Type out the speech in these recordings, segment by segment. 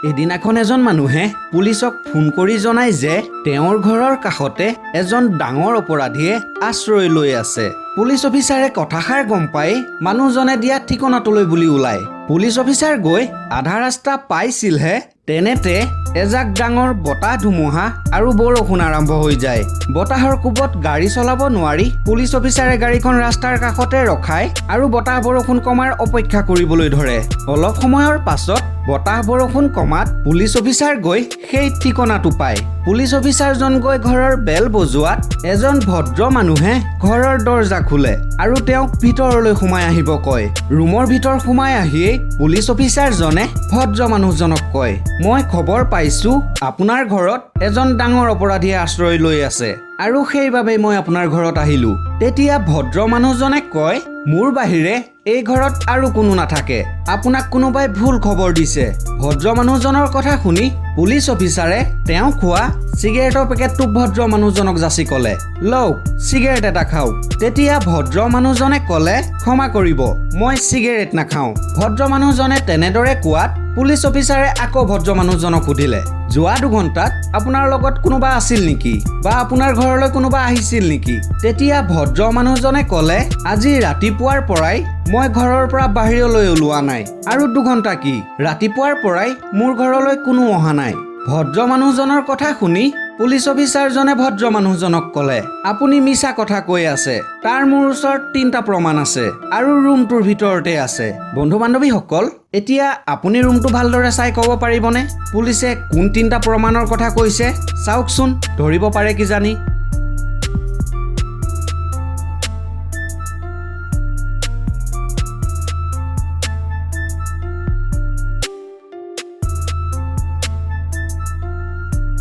এদিনাখন এজন মানুহে পুলিচক ফোন কৰি জনায় যে তেওঁৰ ঘৰৰ কাষতে এজন ডাঙৰ অপৰাধীয়ে আশ্ৰয় লৈ আছে। পুলিচ অফিচাৰে কথাষাৰ গম পাই মানুহজনে দিয়া ঠিকনাটোলৈ বুলি ওলায়। পুলিচ অফিচাৰ গৈ আধা ৰাস্তা পাইছিলহে, তেনেতে এজাক ডাঙৰ বতাহ ধুমুহা আৰু বৰষুণ আৰম্ভ হৈ যায়। বতাহৰ কোবত গাড়ী চলাব নোৱাৰি পুলিচ অফিচাৰে গাড়ীখন ৰাস্তাৰ কাষতে ৰখাই আৰু বতাহ বৰষুণ কমাৰ অপেক্ষা কৰিবলৈ ধৰে। অলপ সময়ৰ পাছত বতাহ বৰষুণ কমাত পুলিচ অফিচাৰ গৈ সেই ঠিকনাটো পায়। পুলিচ অফিচাৰজন গৈ ঘৰৰ বেল বজোৱাত এজন ভদ্ৰ মানুহে ঘৰৰ দৰ্জা খোলে আৰু তেওঁক ভিতৰলৈ সোমাই আহিব কয়। ৰুমৰ ভিতৰ সোমাই আহিয়েই পুলিচ অফিচাৰজনে ভদ্ৰ মানুহজনক কয়, মই খবৰ পাইছো আপোনাৰ ঘৰত এজন ডাঙৰ অপৰাধীয়ে আশ্ৰয় লৈ আছে আৰু সেইবাবেই মই আপোনাৰ ঘৰত আহিলো। তেতিয়া ভদ্ৰ মানুহজনে কয়, মোৰ বাহিৰে এই ঘৰত আৰু কোনো নাথাকে, আপোনাক কোনোবাই ভুল খবৰ দিছে। ভদ্ৰ মানুহজনৰ কথা শুনি পুলিচ অফিচাৰে তেওঁ খোৱা চিগাৰেটৰ পেকেটটো ভদ্ৰ মানুহজনক যাচি ক'লে, লওক, চিগাৰেট এটা খাওক। তেতিয়া ভদ্ৰ মানুহজনে ক'লে, ক্ষমা কৰিব, মই চিগাৰেট নাখাওঁ। ভদ্ৰ মানুহজনে তেনেদৰে কোৱাত পুলিচ অফিচাৰে আকৌ ভদ্ৰ মানুহজনক সুধিলে, যোৱা 2 ঘণ্টাত আপোনাৰ লগত কোনোবা আছিল নেকি বা আপোনাৰ ঘৰলৈ কোনোবা আহিছিল নেকি? তেতিয়া ভদ্ৰ মানুহজনে ক'লে, আজি ৰাতিপুৱাৰ পৰাই মই ঘৰৰ পৰা বাহিৰলৈ ওলোৱা নাই আৰু 2 ঘণ্টা কি, ৰাতিপুৱাৰ পৰাই মোৰ ঘৰলৈ কোনো অহা নাই। ভদ্ৰ মানুহজনৰ কথা শুনি পুলিচ অফিচাৰজনে ভদ্ৰ মানুহজনক ক'লে, আপুনি মিছা কথা কৈ আছে, তাৰ মোৰ ওচৰত তিনিটা প্ৰমাণ আছে আৰু ৰুমটোৰ ভিতৰতে আছে। বন্ধু বান্ধৱীসকল, এতিয়া আপুনি ৰুমটো ভালদৰে চাই ক'ব পাৰিবনে পুলিচে কোন তিনিটা প্ৰমাণৰ কথা কৈছে? চাওকচোন, ধৰিব পাৰে কিজানি।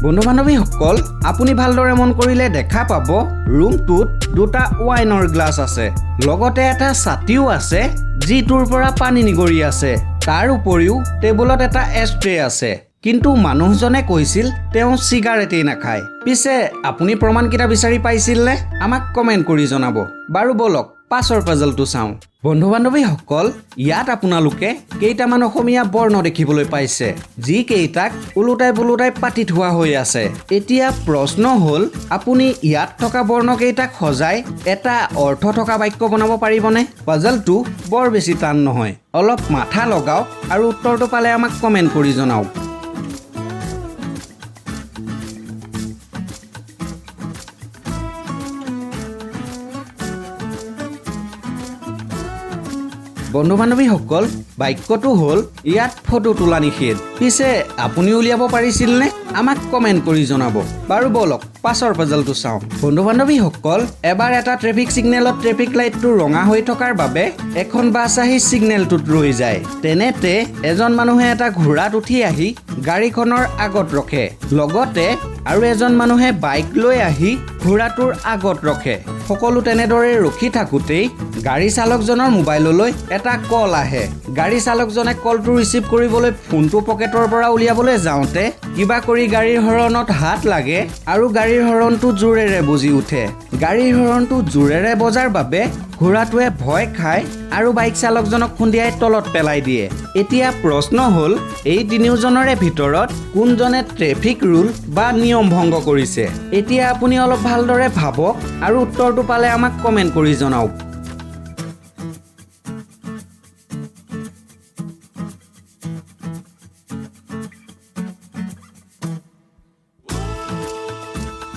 বন্ধু বান্ধৱীসকল, আপুনি ভালদৰে মন কৰিলে দেখা পাব ৰুমটোত দুটা ৱাইনৰ গ্লাছ আছে, লগতে এটা ছাতিও আছে যিটোৰ পৰা পানী নিগৰি আছে। তাৰ উপৰিও টেবুলত এটা এষ্ট্ৰে আছে। কিন্তু মানুহজনে কৈছিল তেওঁ চিগাৰেটেই নাখায়। পিছে আপুনি প্ৰমাণকেইটা বিচাৰি পাইছিলনে? আমাক কমেণ্ট কৰি জনাব। বাৰু ব'লক, পাছৰ পাজলটো চাওঁ। বন্ধু বান্ধৱীসকল, ইয়াত আপোনালোকে কেইটামান অসমীয়া বৰ্ণ দেখিবলৈ পাইছে, যি কেইটাক ওলোটাই পোলোটাই পাতি থোৱা হৈ আছে। এতিয়া প্ৰশ্ন হ'ল, আপুনি ইয়াত থকা বৰ্ণকেইটাক সজাই এটা অৰ্থ থকা বাক্য বনাব পাৰিবনে? পাজলটো বৰ বেছি টান নহয়। অলপ মাথা লগাওক আৰু উত্তৰটো পালে আমাক কমেণ্ট কৰি জনাওক। বন্ধু বান্ধৱীসকল, বাক্যটো হ'ল, ইয়াত ফটো তোলা নিষেধ। পিছে আপুনি উলিয়াব পাৰিছিলনে? আমাক কমেণ্ট কৰি জনাব। বাৰু ব'লক, পাছৰ পাজলটো চাওঁ। বন্ধু বান্ধৱীসকল, এবাৰ এটা ট্ৰেফিক ছিগনেলত ট্ৰেফিক লাইটটো ৰঙা হৈ থকাৰ বাবে এখন বাছ আহি ছিগনেলটোত ৰৈ যায়। তেনেতে এজন মানুহে এটা ঘোঁৰাত উঠি আহি গাড়ীখনৰ আগত ৰখে, লগতে আৰু এজন মানুহে বাইক লৈ আহি ঘোঁৰাটোৰ আগত ৰখে। সকলো তেনেদৰে ৰখি থাকোঁতেই গাড়ী চালকজনৰ মোবাইললৈ এটা কল আহে। গাড়ী চালকজনে কলটো ৰিচিভ কৰিবলৈ ফোনটো পকেটৰ পৰা উলিয়াবলৈ যাওঁতে কিবা কৰি গাড়ীৰ হৰণত হাত লাগে আৰু গাড়ীৰ হৰণটো জোৰেৰে বজি উঠে। গাড়ীৰ হৰণটো জোৰেৰে বজাৰ বাবে ঘোঁৰাটোৱে ভয় খায় আৰু বাইক চালকজনক খুন্দিয়াই তলত পেলাই দিয়ে। এতিয়া প্ৰশ্ন হ'ল, এই তিনিওজনৰে ভিতৰত কোনজনে ট্ৰেফিক ৰুল বা নিয়ম ভংগ কৰিছে? এতিয়া আপুনি অলপ ভালদৰে ভাবক আৰু উত্তৰটো পালে আমাক কমেণ্ট কৰি জনাওক।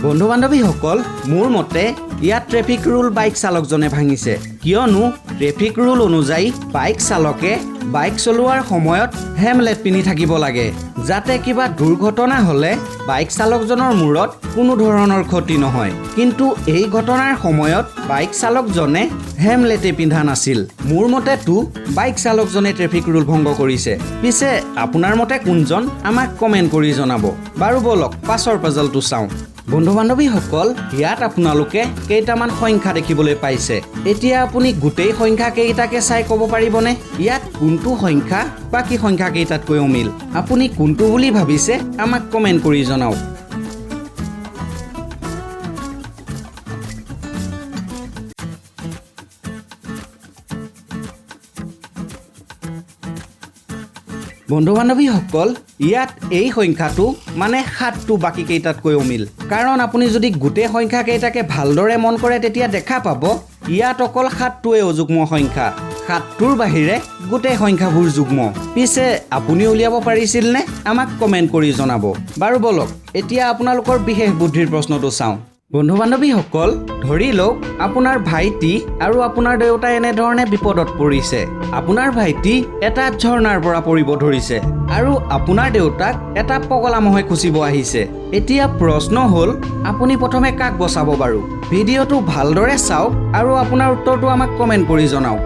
বন্ধু বান্ধৱীসকল, মোৰ মতে ইয়াত ট্ৰেফিক ৰুল বাইক চালকজনে ভাঙিছে, কিয়নো ট্ৰেফিক ৰুল অনুযায়ী বাইক চালকে বাইক চলোৱাৰ সময়ত হেলমেট পিন্ধি থাকিব লাগে, যাতে কিবা দুৰ্ঘটনা হ'লে বাইক চালকজনৰ মূৰত কোনো ধৰণৰ ক্ষতি নহয়। কিন্তু এই ঘটনাৰ সময়ত বাইক চালকজনে হেলমেটেই পিন্ধা নাছিল। মোৰ মতেতো বাইক চালকজনে ট্ৰেফিক ৰুল ভংগ কৰিছে। পিছে আপোনাৰ মতে কোনজন, আমাক কমেণ্ট কৰি জনাব। বাৰু ব'লক, পাছৰ পাজলটো চাওঁ। বন্ধু বান্ধৱীসকল, ইয়াত আপোনালোকে কেইটামান সংখ্যা দেখিবলৈ পাইছে। এতিয়া আপুনি গোটেই সংখ্যা কেইটাকে চাই ক'ব পাৰিবনে ইয়াত কোনটো সংখ্যা বাকী সংখ্যা কেইটাতকৈ অমিল? আপুনি কোনটো বুলি ভাবিছে, আমাক কমেণ্ট কৰি জনাওক। বন্ধু বান্ধৱীসকল, ইয়াত এই সংখ্যাটো মানে 7টো বাকী কেইটাতকৈ অমিল। কাৰণ আপুনি যদি গোটেই সংখ্যাকেইটাকে ভালদৰে মন কৰে তেতিয়া দেখা পাব ইয়াত অকল 7টোৱে অযুগ্ম সংখ্যা, 7টোৰ বাহিৰে গোটেই সংখ্যাবোৰ যুগ্ম। পিছে আপুনি উলিয়াব পাৰিছিলনে? আমাক কমেণ্ট কৰি জনাব। বাৰু ব'লক এতিয়া আপোনালোকৰ বিশেষ বুদ্ধিৰ প্ৰশ্নটো চাওঁ। বন্ধু বান্ধৱীসকল, ধৰি লওক আপোনাৰ ভাইটি আৰু আপোনাৰ দেউতা এনেধৰণে বিপদত পৰিছে। আপোনাৰ ভাইটি এটা ঝৰ্ণাৰ পৰা পৰিব ধৰিছে আৰু আপোনাৰ দেউতাক এটা পগলা মহে খুচিব আহিছে। এতিয়া প্ৰশ্ন হ'ল, আপুনি প্ৰথমে কাক বচাব বাৰু? ভিডিঅ'টো ভালদৰে চাওক আৰু আপোনাৰ উত্তৰটো আমাক কমেণ্ট কৰি জনাওক।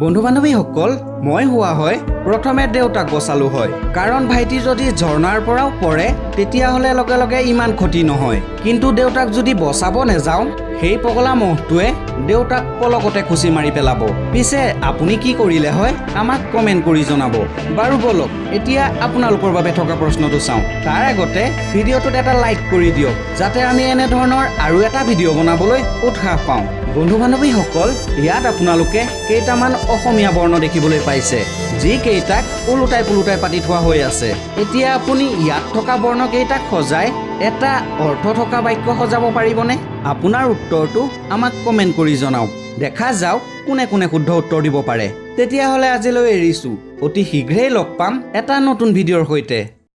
বন্ধু বান্ধৱীসকল, মই হোৱা হয় প্ৰথমে দেউতাক বচালো হয়, কাৰণ ভাইটি যদি ঝৰ্ণাৰ পৰাও পৰে তেতিয়াহ'লে লগে লগে ইমান ক্ষতি নহয়, কিন্তু দেউতাক যদি বচাব নেযাওঁ সেই পগলা মহটোৱে দেউতাক পলকতে খুচি মাৰি পেলাব। পিছে আপুনি কি কৰিলে হয় আমাক কমেণ্ট কৰি জনাব। বাৰু ব'লক এতিয়া আপোনালোকৰ বাবে থকা প্ৰশ্নটো চাওঁ। তাৰ আগতে ভিডিঅ'টোত এটা লাইক কৰি দিয়ক, যাতে আমি এনেধৰণৰ আৰু এটা ভিডিঅ' বনাবলৈ উৎসাহ পাওঁ। বন্ধু বান্ধৱীসকল, ইয়াত আপোনালোকে কেইটামান অসমীয়া বৰ্ণ দেখিবলৈ পাইছে, যিকেইটাক ওলোটাই পোলোটাই পাতি থোৱা হৈ আছে। এতিয়া আপুনি ইয়াত থকা বৰ্ণকেইটাক সজাই এটা অৰ্থ থকা বাক্য সজাব পাৰিবনে? আপোনাৰ উত্তৰটো আমাক কমেণ্ট কৰি জনাওক। দেখা যাওক কোনে কোনে শুদ্ধ উত্তৰ দিব পাৰে। তেতিয়াহ'লে আজিলৈ এৰিছোঁ, অতি শীঘ্ৰেই লগ পাম এটা নতুন ভিডিঅ'ৰ সৈতে।